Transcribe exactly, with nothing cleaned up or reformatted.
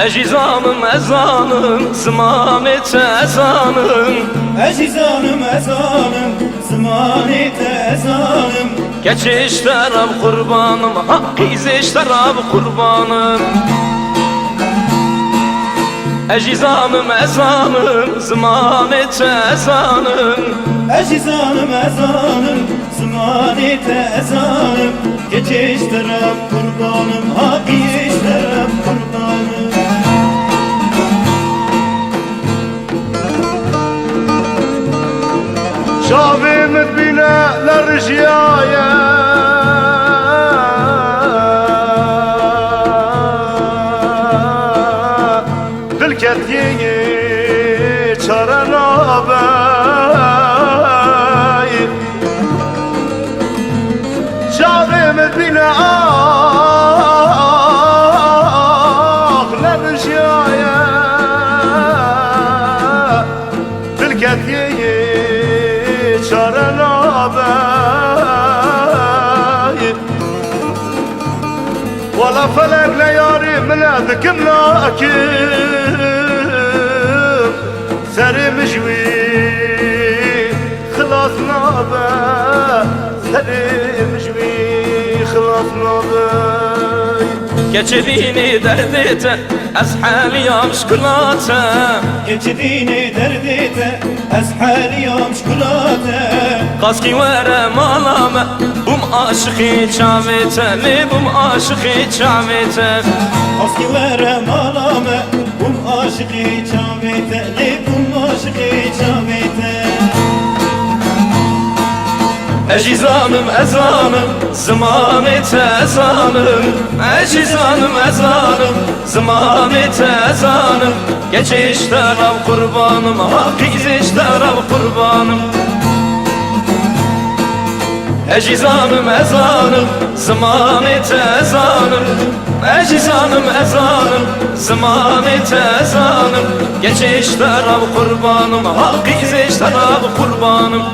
Ez jî zanim, ez zanim, zimanê te ez zanim. Ez jî zanim, ez zanim, zimanê te ez zanim. Keçê ji te re bi qurbanim, ha, qîzê ji te re bi qurbanim. Ez jî zanim, ez zanim, zimanê te ez zanim. Ez jî zanim, ez zanim, zimanê te ez zanim. Keçê ji te re bi qurbanim, ha, qîzê ji te re bi qurbanim. Çavê min dibîne lerijiyaye. Dil ketiye çare nabe. Çavê min dibîne, ah, lerijiyaye. Dil ketiye çare nabe. Wala felek ne yarê min e, dikim nakim. Serê min ji wî xilas nabe. Serê min ji wî xilas nabe. Keçê dînê derdê te, ez heliyam ji kula te. Keçê dînê derdê te, ez heliyam ji kula te. Qaskî were mala me, bûm aşiqê çavê te, lê bûm aşiqê çavê te. Qaskî were mala me, bûm aşiqê çavê te, lê bûm aşiqê çavê te. Ez jî zanim, ez zanim, zimanê te ez zanim. Ez jî zanim, ez zanim, zimanê te ez zanim. Keçê ji te re bi qurbanim, ha, qîzê ji te re bi qurbanim. Ez jî zanim, ez zanim, zimanê te ez zanim. Ez jî zanim, ez zanim, zimanê te ez zanim. Keçê ji te re bi qurbanim, ha, qîzê ji te re bi qurbanim.